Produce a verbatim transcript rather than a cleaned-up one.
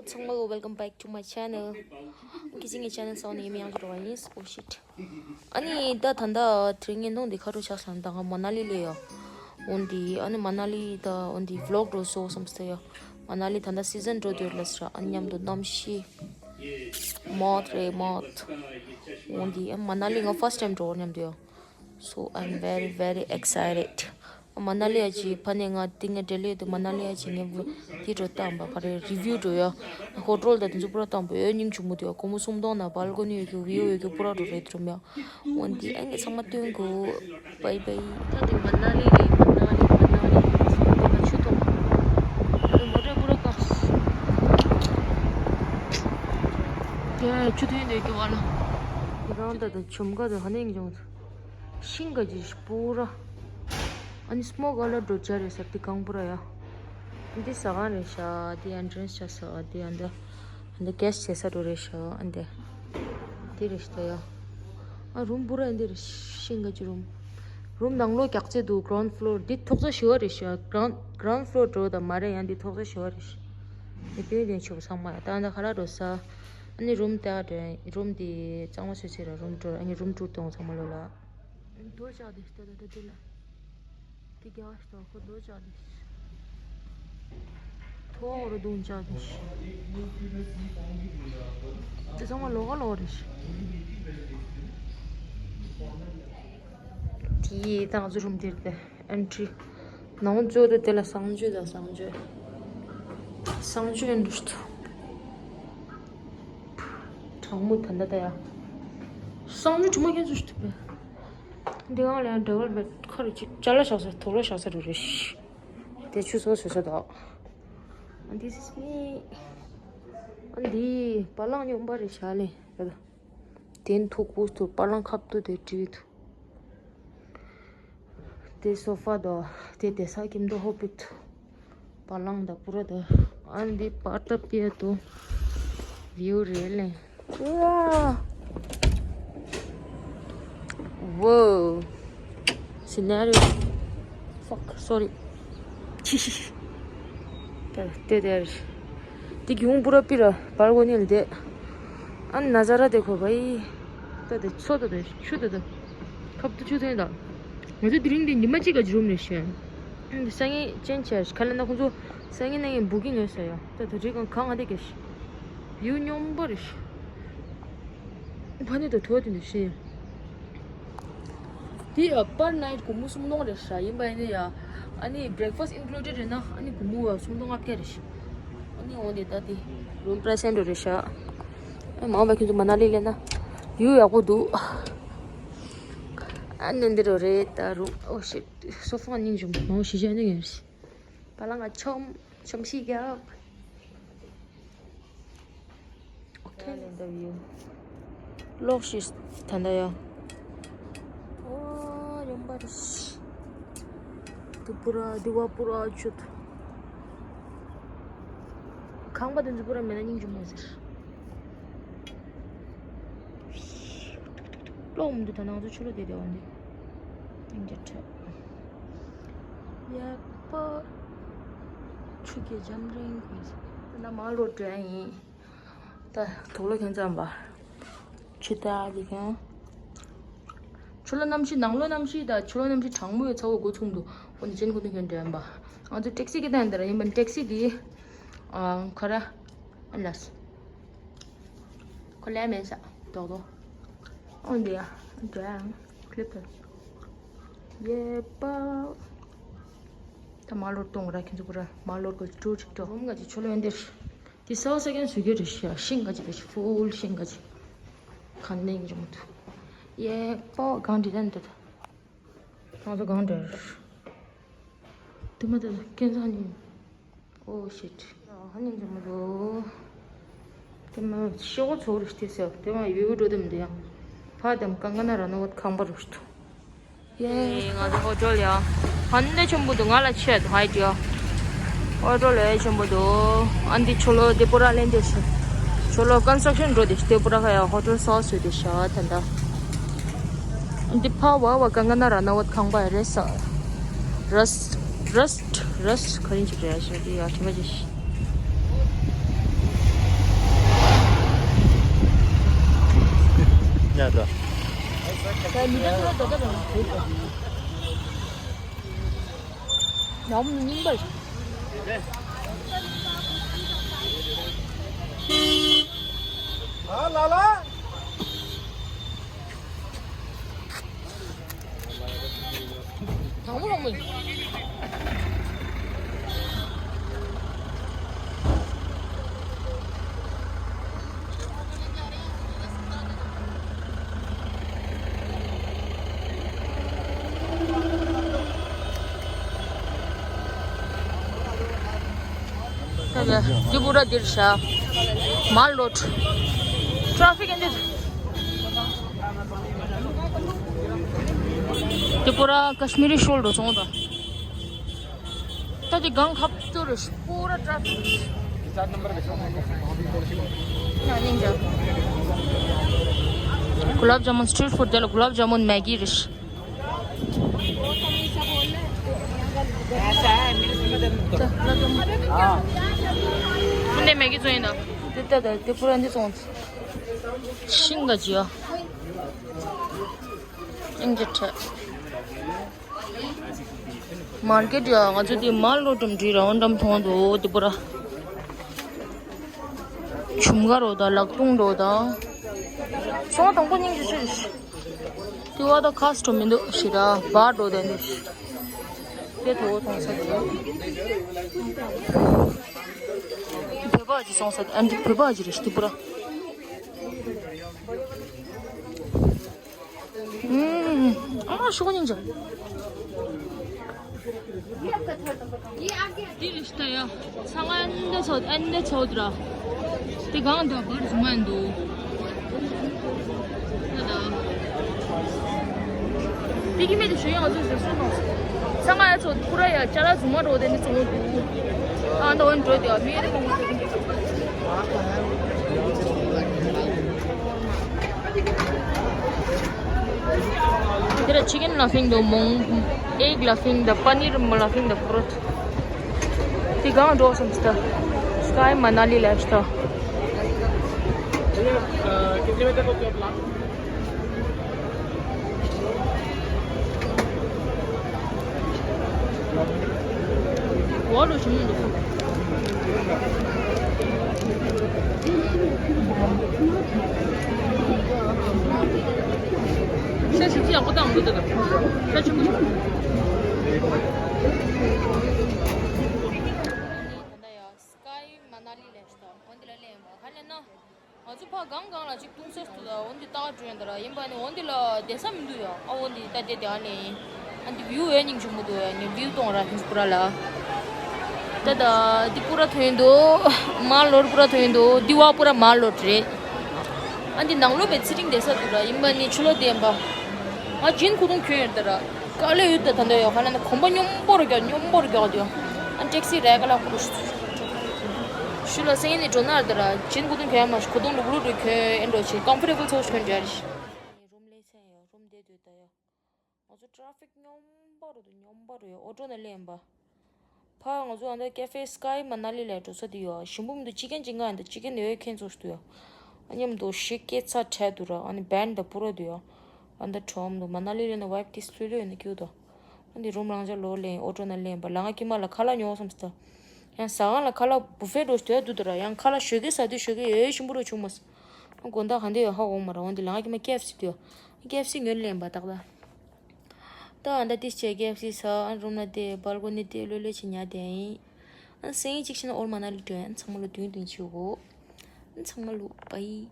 ཚང་མ་welcome back to my channel. ཁྱེད་ཀྱི་ངའི་channel་སོང་ནས་ཡིན་ཡང་འགྲོ་བ་ཡིན། Oh shit. ཨ་ནི་ད་ད་ད་དྲི་ངན་ནོང་འདི་ཁ་རུ་ཆགས་སོང་། ད་ང་མ་ན་ལི་ལ་ཡོད། འོན་ཏེ་ཨ་ནི་མ་ན་ལི་ད་འོན་ཏེ་vlog་འགྲོ་སོང་བསམ་སྟེ་ཡོད། མ་ན་ལི་ད་ད་season་འགྲོ་དུས་ལ་སྲ། ཨ་ནི་མཉམ་དུ་གནམ་གཤིས་མོད་རེད་མོད། འོན་ཏེ་ཨ་མ་ན་ལི་ང་first time་འགྲོ་མཉམ་དུ་ཡོད། So I'm very very excited. མ་ན་ལི་ཡ་ཅི་ཕ་ནས་ང་ཏི་ང་འབྲེལ་ལས་དུ་མ་ན་ལི་ཡ་ཅི་ངས་བུ་དེ་འགྲོ་བཏང་པ་ག་རེ་review་འགྲོ་ཡ། Hotel་ད་དུ་འཛུགས་པུ་ར་བཏང་པ་ཡོད། སྙིང་རྗེ་མོ་དེ་ཡ་སྒོར་མོ་སུམ་སྟོང་ན་balcony་ཡོད་ཀྱི་view་ཡོད་ཀྱི་པུ་ར་འགྲོ་རེད་དུ་མ། འོན་ཏེ་ཨ་ངས་ཚང་མ་སྟོན་གོ། Bye bye. ད་དེ་མ་ན་ལི་རེད། མ་ན་ལི་མ་ན་ལི་ཚང་མ་དེ་ལ་ཆུ་ཐོག་ཨ་མོ་ཊ་པུ་ར་ཀར་དེ་ཆུ་ཐོན་འདོད་ཀྱི་བ་ལ། དེ་རང་ད་ད་ཆུམ་ཀ་ད་ཧ་ནེ་ཡིན་ཀྱང་། ཤིང་ག་ཅི་སྤུ་ར། ཨ་ནི་smoke་alarm་འགྲོ་བྱ་རེད་ཟེར་དེ་གང་པུ་ར་ཡ། འདི་ཟ་ཁང་རེད་ཤག་འདི་entrance་བྱ་ས་འདི་ཨ་འདི། ཨ་འདི་guest་བྱེད་ས་འགྲོ་རེད་ཤག་ཨ་འདི། འདི་རེད་ཤག་ཡ། ཨ་room་པུ་ར་འདི་རེད། ཤིང་ག་ཅི་room། Room་ནང་ལོགས་རྒྱག་རྩེ་འདུག ground floor་འདི་ཐོག་ས་ཞི་བ་རེད་ཤག ground ground floor་འགྲོ་ད་མ་རེད་ཡ་འདི་ཐོག་ས་ཞི་བ་རེད་ཤག་འདི་དེ་ནས་ཆུ་བ་ཚང་མ་ཡ་ད་ཨ་འདི་ཁ་ར་འགྲོ་ས། ཨ་ནི་room་དེ་ཨ་འདྲ་room་དེ་གཙང་མ་བཟོས་ཚེ་ར་room་tour་ཨ་ནི་room tour་གཏོང་ཚང་མ་ལོ་ལ། རྡོ་ཆག་དེ་ལྟ་ད་ལྟ་དེ་ལ། དེ་རྒྱ་བ་ཞིག་ཁོ་རྡོ་ཆག་དེ། ཐོག་རུ་རྡུང་ཆག་དེ། དེ་ཚང་མ་ལོག་ག་ལོག་རེད། དེ་ཡི་ཏང་ཚུ་room་དེར་དེ། Entry། ནང་ཚོ་དེ་དེ་ལ་གསང་སྤྱོད་དང་གསང་སྤྱོད། གསང་སྤྱོད་འདུག་ཏུ། གྲང་མོ་ད་ལྟ་ད་ཡ། གསང་སྤྱོད་དྲི་མ་ཁྱེད་ཚོ་ཞིག་ཐུབ་པས། འདི་གང་ལ་འདྲ་བར་མེད་ཁ་རུ་ཅི་ཅ་ལག་བཞག་ས་དུག་ལོག་བཞག་ས་རུ་རེ་ཤི། དེ་ཆུ་སོ་སོ་སོ་དང་། This is me. འདི་བ་ལང་ཉོམ་པ་རེ་བཞག་ལེ། དེ་ཐུག་པོ་ཐུག་བ་ལང་ཁབ་ཏུ་དེ་བྲིས་ཐུག་དེ་སོ་ཕ་དོ། དེ་དེ་ས་ཁྱིམ་དུ་ཧོ་པིད། བ་ལང་དང་པུ་ར་དོ། ཨ་འདི་པར་ཏ་པིའ་དོ། བིའུ་རེད་ལེ། ཨ། Whoa. Scenario. Fuck, sorry. ཆི་ཤི་ཤི། དེ་དེ་དེ་རེད། དེ་གི་ཡོང་པུ་ར་པི་ར་བར་གོ་ནི་ལ་དེ། ཨ་ན་ཛ་ར་དེ་ཁོ་བའི། ད་དེ་མཚོ་ད་དེ་ཆུ་ད་དེ། ཁབ་ཏུ་ཆུ་ཐོན་ད། ང་ཚོ་དེ་རིང་དེ་ཉི་མ་གཅིག་ག་ཅི་རུམ་རེད་ཤོད། ཨ་འདི་སང་ཉིན་ཅན་ཆེ་ཁ་ལ་ན་ཁོང་ཚོ་སང་ཉིན་ན་ངས་བུ་གིང་ཡོད་ས་ཡ། ད་དེ་རིག་གང་གང་ང་དེ་གེ་ཤི། བིའུ་སྙོམས་པ་རེད་ཤི། ཕ་ནི་ད་དོ་དེ་འདི་ཤི། དེ་ཡ་per night་སྒོར་མོ་སུམ་སྟོང་རེད་ཤག་ཡིན་པ་ཡིན་ན་ཡ། ཨ་ནི་breakfast included་རེད་ན་ཨ་ནི་སྒོར་མོ་བ་སུམ་སྟོང་ལྔ་བརྒྱ་རེད་ཤག་ཨ་ནི་འོ་དེ་ད་དེ་room price་འགྲོ་རེད་ཤག་ཨ་མང་བ་ཁྱོད་ཚོ་མ་ན་ལི་ལེ་ན་view་ཡག་པོ་འདུག་ཨ་ནི་འདི་རུ་རེད་ད་room། Oh shit. སོ་ཕ་སྙིང་རྗེ་མོ་ཞིག་བྱས་ནས་ཡོད་ཤག་བ་ལང་ང་ཆོམ་ཆོམ་ཤིག་རྒྱབ། ཨོ་ཁེ། ལེན་ད་བིའུ། ལོག་ཤིས་ད་ལྟ་ཡ། ཨོ་ཡོང་པ་རེད། དུ་པུ་ར་དི་བ་པུ་ར་ཆུད། ཁང་པ་དེ་ཚོ་པུ་ར་མེད་ན་སྙིང་རྗེ་མོ་ཟེར། ལོག་མི་འདུག་ད་ནང་ཚོ་ཆུ་ལོག་དེ་དེ་འོང་དེ། སྙིང་རྗེ་ཁྲོད། ཡག་པོ། ཆུ་སྐྱེས་འཇམ་རིང་གོས། ད་ནང་མ་ལོ་དྲན་ཡིན། ད་དུག་ལོག་ཁྱོད་ཙམ་པ། ཆུ་ད་ལི་ཁྱོད། ཆུ་ལོག་གནམ་གཤིས་ནང་ལོག་གནམ་གཤིས་ད་ཆུ་ལོག་གནམ་གཤིས་གྲང་མོའི་ཚ་བོ་འགོ་ཚུགས་འདུག་འོ་ནི་ཅན་ཁོ་ནི་ཁྱོད་དྲན་པ། ང་ཚོ་ཊེག་སི་སྐད་བཏང་ཡིན་ད་ར་ཡིན་པ་ཊེག་སི་དེ། ཨ་ཁ་ར། ཨ་ལས། ཁོ་ལས་མེད་ཤག་རྡོག་རྡོག་ཨོ་འདི་ཡ། འདྲ་ཡང་ཁི་ལིབ་ཏུ། ཡེ་པ། ད་མ་ལོར་གཏོང་ར་ཁྱེད་ཚོ་པུ་ར་མ་ལོར་གོ་ཅི་ཀྲོ་ཅིག་ཏོ། རུམ་ག་ཅི་ཆོ་ལོ་ཡོན་ཏེ། དེ་སའོ་སེ་ཀེན་སུ་གེ་རེ་ཤ་ཤིང་ག་ཅི་བེ་ཤི་ཕུལ་ཤིང་ག་ཅི། གང་ནས་འཇོམས་ཐུབ། ཡེ་པ་གང་འདྲི་དན་དུ། ང་ཚོ་གང་འདྲ། དེ་མ་དེ་ཀེན་ས་ནི། Oh shit. ཧ་ནི་འཇམ་མོ་འདུག་དེ་མ་ཤོག་ཚོ་རུ་སྟེ་ཟེར། དེ་མ་ཡོད་འགྲོ་དེ་མི་འདུག་ཡང་། ཕ་དེམ་ཀང་ཀ་ན་ར་ན་བོད་ཁང་པ་རུ་སྟོ། ཡེ་ང་ཚོ་ཧོ་ཊེལ་ཡ། ཧ་ནི་ཆེན་པོ་འདུག་ང་ལ་ཆད་ཧའི་ཏི་ཡ། ཧོ་ཊེལ་ཡ་ཆེན་པོ་འདུག་ཨ་འདི་ཆོ་ལོ་དེ་པུ་ར་ལེན་དེ་ཤི། ཆོ་ལོ་ཀོན་སི་ཊྲག་ཤན་འགྲོ་དེ་ཤི་དེ་པུ་ར་ཁ་ཡ་ཧོ་ཊེལ་སོ་སོ་དེ་ཤ་ད་ད། འདི་ཕ་བ་བ་གང་ག་ན་ར་ན་བོད་ཁང་པ་རེད་ས། རས་རས་རས་ག་རིན་ཅིག་རེད་ཤ་དེ་ཡ་ཁྱི་མ་ཅི་ཤི། ད་མི་འདྲ་ཚོ་ལ་ད་ལྟ་རང་བོད་དང་ནམ་རྙིང་པར། ཨ་ལ་ལ། དང་པོ་དང་པོ་ཡིན། ད་ལྟ་ཏྲི་པུ་ར་འདིར་བཞག་མར་ལོག་ཊ་ཕིག་ཨེ་འདི། ཏྲི་པུ་ར་ཀ་ཤི་མི་རི་ཤོལ་འགྲོ་སོང་ད། ད་དེ་གང་ཁབ་ཏུ་རེད། པུ་ར་ཊ་ཕིག་རེད། གུ་ལབ་ཇ་མུན་སི་ཊི་རིཊ་ཕུཌ། དེ་ལ་གུ་ལབ་ཇ་མུན་མེ་གི་རེད། འདི་མེ་གི་བཙོང་ཡིན་ད། འདི་ལྟ་ད་ཏྲི་པུ་ར་འདི་བཙོང་། ཤིང་ག་ཇི་ཡ། ཨིན་ཇི་ཁྲ། མར་ཀེཊ་ཡ་ང་ཚོ་དེ་མར་ལོག་ཊ་འགྲིམ་འགྲིམ་རང་འགྲམ་མཐོང་འདུག་ཏྲི་པུ་ར། ཆུམ་ཁ་རོ་དང་ལག་སྟོང་རོ་དང་། སོང་དང་པོ་སྙིང་རྗེ་ཆེ། ཏི་བ་དང་ཁ་སི་ཊོ་མི་འདུག་ཞེ་དྲག་བར་འགྲོ་དེ་འདི། དེ་དོ་ཚོང་ས་དེ། བོད་པ་ཅིག་ཚོང་ས་དེ་ཨ་འདི་བོད་པ་ཅིག་རེད་ཏྲི་པུ་ར། ཨུམ། ཨ་ཤོག་སྙིང་རྗེ། འདི་རེད་ཤི་ད་ཡ། ཚང་མ་ཨན་འདི་ཚོ་ཨན་འདི་ཚོ་དྲ། དེ་གང་འདྲ་བར་བཟུང་མ་འདུག་ད་ད། དེ་གི་མེད་དེ་ཞུ་ཡང་ང་ཚོས་ཟེར་སོང་ནོ། ཚང་མ་ཡ་ཚོ་ཁུ་ར་ཡ་ཅ་ལག་བཟུང་མ་འགྲོ་དེ་འདི་ཚོ་འདུག་ཨ་འདི་འོན་འགྲོ་དེ་ཡ་མི་རེ་མང་པོ་འདུག་དེ་ལ་ཅི་ཀན་ལ་ཕིང་དང་མོང་། ཨེག་ལ་ཕིང་དང་པ་ནིར་ལ་ཕིང་དང་ཕུ་རོད། དེ་གང་འགྲོ་སམ་སྟ། སི་ཀའི་མ་ན་ལི་ལ་སྟ། འོ་རུ་ཞིམ་འདུག་ཤ་ཞིམ་ཞིམ་ཡག་པོ་བཏང་འདུག་ད་ལྟ། ཤ་ཆེན་པོ་ཞིག་ད་ལྟ་ཡ་སི་ཀའི་མ་ན་ལི་ལ་སྟ། འོ་འདི་ལ་ལེན་པ་ག་ལེན་ན། ང་ཚོ་ཕ་གང་གང་ལ་ཅིག་བཏུང་ས་འདུག་ད། འོ་འདི་ཏག་འགྲོ་ཡོང་ད་ར། ཡིན་པ་ནི་འོ་འདི་ལ་བསྡད་ས་མི་འདུག་ཡ། ཨ་འོ་འདི་ད་བསྡད་དེ་ཨ་ལེ་ཡིན། ཨ་འདི་བིའུ་ཡ་སྙིང་རྗེ་མོ་འདུག་ཡ། ངས་བིའུ་གཏོང་ར་ཧིན་པུ་ར་ལ། ད་ད་འདི་པུ་ར་ཐོན་འདུག་མར་ལོ་ཊ་པུ་ར་ཐོན་འདུག་འདི་བ་པུ་ར་མར་ལོ་ཊ་རེད། ཨ་འདི་ནང་ལོགས་པའི་ཚེ་རིང་བསྡད་ས་འདུག་ར། ཡིན་པ་ནི་ཕྱི་ལོགས་བསྡད་ཡིན་པ། ང་ཇིན་ཁུ་ཐུང་གྱོན་ཡོད་ད་ར། དཀའ་ལས་ཡོད་ད། ད་འདོད་ཡོད་ཁ་ན་ན་གོམ་པ་སྙོམས་པོ་རུ་རྒྱག་སྙོམས་པོ་རུ་རྒྱག་དུས། ཨ་ཊེག་སི་རེ་ག་ལ་ཁུ་རུ་ཤུ་ལ་སེང་ནི་འགྲོ་ན་ད་ར། ཇིན་ཁུ་ཐུང་གྱོན་ཡ་མ་ཤི་གོ་དུང་ལུག་ལུག་རུ་གྱོན་ཨེ་འགྲོ་ཆེ་ཀམ་ཕོར་ཊེ་བལ་ཚོ་ཤི་གྱོན་རྒྱ་རེ་ཤི། ངའི་རུམ་ལས་ཚན་ཡོད། རུམ་བསྡད་དུས་ད་ཡོད། ང་ཚོ་ཊ་ཕིག་སྙོམས་པ་རུ་འདུག་སྙོམས་པ་རུ་ཡོད། ཨོ་ཊོ་ནང་སླེབས་ཡིན་པ། ཕར་ང་ཚོ་ཨ་ད་ཀེ་ཧྥེ་སི་ཀའི་མ་ན་ལི་ལ་འགྲོ་ས་དེ་ཡོད། ཞིམ་པོ་མི་འདུག་ཅི་ཀན་ཅིག་ང་ཨ་ད་ཅི་ཀན་ཡོད་ཁྱེད་ཚོ་ཞུ་ཡོད། ཨ་མཉམ་དུ་ཞིག་སྐད་ཚ་ཁྲལ་འདུག་ར། ཨ་ནི་བན་ད་པུ་ར་འདུག་ཡོད། ཨ་ད་ཁྲོམ་འདུག་མ་ན་ལི་ལ་ན་ཝའིབ་ཏིས་ལྷོད་ལྷོད་ཡོད་ན་ཁྱེད་འདུག་ཨ་འདི་རུམ་རང་ཅག་ལོག་ལེན་ཨོ་ཊོ་ནང་སླེབས་ཡིན་པ། ལ་ང་ཀི་མ་ལ་ཁ་ལག་ཉོ་བསམ་སྟ། ཡང་ཟ་ཁང་ལ་ཁ་ལག་བུ་ཧྥེ་འགྲོ་ཞུ་ཡ་འདུག་ད་ར། ཡང་ཁ་ལག་ཞོགས་ཀས་ཟ་དུས་ཞོགས་ཀས་ཡོད་ཞིམ་པོ་རུ་བྱུང་མ་སོང་། དགོང་དག་ག་འདི་ཡོད་ཧ་གོ་མ་ར། འོན་ཏེ་ལ་ང་ཀི་མ་ཀེ་ཨེཕ་སི་འདུག་ཀེ་ཨེཕ་སི་ངོས་ལེན་པ་ཏག་ཏག་ད་ཨ་ད་ཏིས་བྱས་ཀེ་ཨེཕ་སི་ཟ། ཨ་རུམ་ན་དེ་སྦལ་ཀོ་ནི་དེ་ལོས་ལོས་བྱས་ཉལ་བསྡད་ཡིན། ཨ་སེང་གཅིག་ཕྱིན་ན་ཨོལ་མ་ན་ལི་འགྲོ་ཡིན། ཚང་མ་ལོ་དུང་དུང་བྱེད་གོ། ཨ་ཚང་མ་ལོ་པའི།